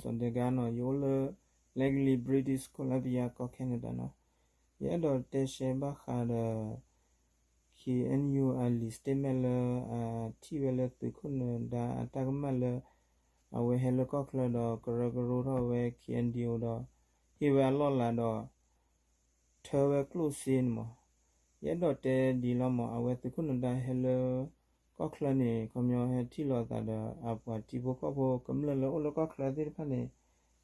စီၤဒဲကါနီၤ, ယအိၣ်လၢ Langley, British Columbia ကီၢ် Canada နီၤ. ယအဲၣ်ဒိးတဲရှဲဘၣ်ဃးဒီး K N U အ lease statement လၢ အထံၣ်ဝဲလၢသုးခိၣ်နၢၤဒါအတၢ်ကမၣ်လၢ အဝဲဟဲလၢကီၢ်ချၢဒီးကရၢကရိထီၣ်ဝဲ K N D O ဒီး ဟ့ၣ်ဝဲအလီၢ်လၤဒီး ထၢဝဲကျိၣ်စ့န့ၣ်မး. ယအဲၣ်ဒိးတဲဒ်လီၤမး, အဝဲသုးခိၣ်နၢၤဒါဟဲလၢကီၢ်ချၢန့ၣ် ခီပညီဟဲထံၣ်လိာ်သးဒီး အပှၤထံဖိကီၢ်ဖိကမျၢၢ်လၢအိၣ်လၢကီၢ်ချၢသ့ၣ်တဖၣ်န့ၣ်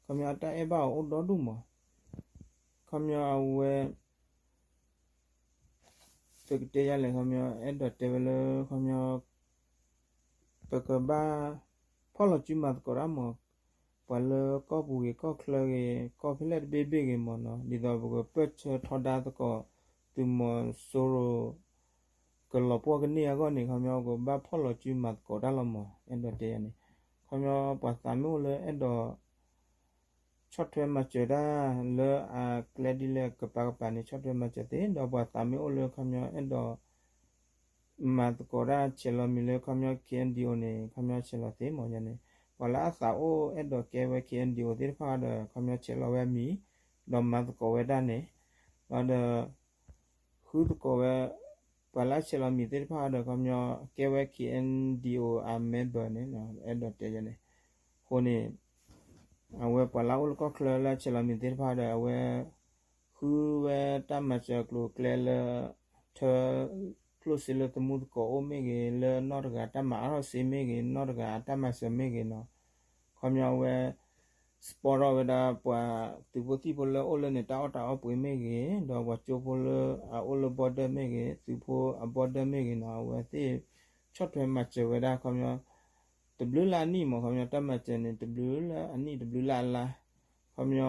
ခီပညီအတၢ်အဲၣ်ဘၣ်အီၤအိၣ်ဒီဒူၣ်မး. ခီပညီအဝဲ သုကတဲယၤလဲၣ်, ခီပညီအဲၣ်ဒိးတဲဝဲလၢ ခီပညီ ပကဘၣ်ဖီၣ်လီၤစုမၤသကိးတၢ်မး, ပှၤလၢကီၢ်ပူၤဂ့ၤ ကီၢ်ချၢဂ့ၤ ကီၢ်ဖဲလဲၣ်တဘ့ၣ်ဘ့ၣ်ဂ့ၤမးနီၤ, ဒ်သိးပကပၢၢ်ဆၢထီဒါသကိး သုးမီၤစိရိၤ ကလီၤပှီၢ်ကန့ၢ်အဂီၢ်န့ၣ် ခီပညီကဘၣ်ဖီၣ်လီၤစုမၤသကိးတၢ်လီၤမး. အဲၣ်ဒိးတဲယၤန့ၣ် ခီပညီပှၤသးမ့ၢ်အိၣ်လၢအဲၣ်ဒိး ဆီၣ်ထွဲမၤစၢၤတၢ်လၢအကျဲဒ်လဲၣ်ကပၤကပၤန့ၣ် ဆီၣ်ထွဲမၤစၢၤသ့, ဒီးပှၤသးမ့ၢ်အိၣ်လၢခီပညီအဲၣ်ဒိး မၤသကိးတၢ်ဆဲးလီၤမံၤလၢခီပညီ K N D O န့ၣ် ခီပညီဆဲးလီၤသ့မးယၤန့ၣ်, ပှၤလၢအသးအိၣ်အဲၣ်ဒိးကဲဝဲ K N D O သ့ၣ်တဖၣ်ဒီး ခီပညီဆဲးလီၤဝဲအမံၤ ဒီးမၤသကိးဝဲဒၣ်န့ၣ်, ဒီး ဃုသကိးဝဲ ပှၤလၢအဆဲးလီၤမံၤသ့ၣ်တဖၣ်ဒီး ခီပညီကဲဝဲ K N D O အ member န့ၣ် အဲၣ်ဒိးတဲယၤန့ၣ်, အဃိန့ၣ် အဝဲပှၤလၢအအိၣ်လၢကီၢ်ချၢလၢအဆဲးလီၤမံၤသ့ၣ်တဖၣ်ဒီး အဝဲ ဃုဝဲတၢ်မၤစၢၤအကျိၤအကျဲလၢ ထၢ ကျိၣ်စ့လၢသမူသကိးအိၣ်မ့ၢ်ဂ့ၤ, လၢနီၢ်တဂၤတၢ်မၤအါထီၣ်စ့မ့ၢ်ဂ့ၤ, နီၢ်တဂၤအတၢ်မၤစၢၤမ့ၢ်ဂ့ၤနီၤ, ခီပညီအဝဲ support ထီၣ်ဝဲဒၣ်ပှၤသုးဖိသံၣ်ဖိလၢအိၣ်လၢန့ၣ် တၢ်အီၣ်တၢ်အီပှ့ၤမ့ၢ်ဂ့ၤ, ဒီးပှၤကၠိဖိလၢအအိၣ်လၢ border မ့ၢ်ဂ့ၤ, သုးဖိအ border မ့ၢ်ဂ့ၤနီၤ, အဝဲသ့ၣ်ဆီၣ်ထွဲမၤစၢၤဝဲဒၣ် ခီပညီ တဘျုးလၢအနံၣ်မး, ခီပညီတၢ်မၤစၢၤန့ၣ် တဘျုးလၢအနံၣ် တဘျုးလၢအလါ, ခီပညီ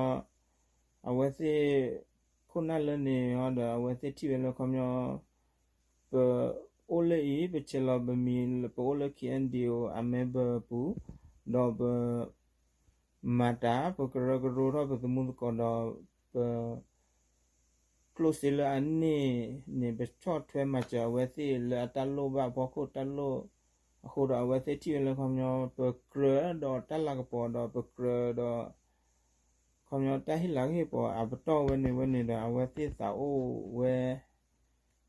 အဝဲသ့ၣ် ခိၣ်နၢ်လၢန့ၣ်ဒီး အဝဲသ့ၣ်ထံၣ်ဝဲလၢ ခီပညီ ပအိၣ်လၢအံၤ ပဆဲးလီၤပမံၤ ပအိၣ်လၢ K N D O အ member ပူၤ, ဒီးပ မၤတၢ် ပကရၢကရိထီၣ်ပသမူသကိးဒီး ပ ကျိၣ်စ့လၢအန့ၢ်န့ၣ် ပဆီၣ်ထွဲမၤစၢၤအဝဲသ့ၣ်လၢအတၢ်လိၣ်ဘၣ်အဖီခိၣ်တၢ်လိၣ်, အဃိဒီးအဝဲသ့ၣ်ထံၣ်ဝဲလၢ ခီပညီ ပကြၢးဒီးတၢ်လၤကပီၤဒီးပကြၢးဒီး ခီပညီတၢ်ဟ့ၣ်လၤကဟ့ၣ်ကပီၤအပတီၢ်ဝဲန့ၣ်ဝဲန့ၣ်ဒီး အဝဲသ့ၣ်သးအိၣ်ဝဲ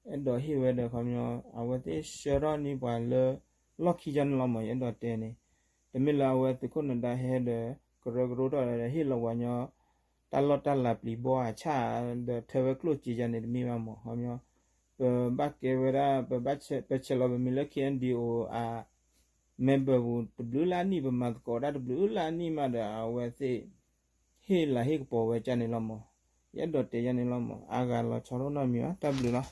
အဲၣ်ဒိးဟ့ၣ်ဝဲဒီး ခီပညီ အဝဲသ့ၣ်ဆှၢထီၣ်န့ၢ်ပှၤလၢလီၢ်ခံကန့ၣ်လီၤမး. ယအဲၣ်ဒိးတဲန့ၣ် တမ့ၢ်လၢအဝဲသုးခိၣ်နၢၤဒါဟဲဒီး ကရၢကရိထီၣ်ဒီး ဟ့ၣ်လီၤပှၤကညီ တၢ်လီၢ်တၢ်လၤပျံၤဘီအဆၣ် ဒီးထၢဝဲကျိၣ်စ့ယၤန့ၣ် တမ့ၢ်ဘၣ်မး. ခီပညီ ပဘၣ်ကဲဝဲဒၣ် ပဘၣ်ဆဲးလီၤပမံၤလၢ K N D O အ member ပူၤ တဘျုးလၢအနံၣ် ပမၤသကိးဒၣ်တဘျုးလၢအနံၣ်မးဒီး အဝဲသ့ၣ် ဟ့ၣ်လၤဟ့ၣ်ကပီၤဝဲကန့ၣ်လီၤမး. ယအဲၣ်ဒိးတဲယၤန့ၣ်လီၤမး. အါဂၤလီၤဆီဒိၣ်နီတမံၤဘၣ်. တၢ်ဘျုးလီၤ.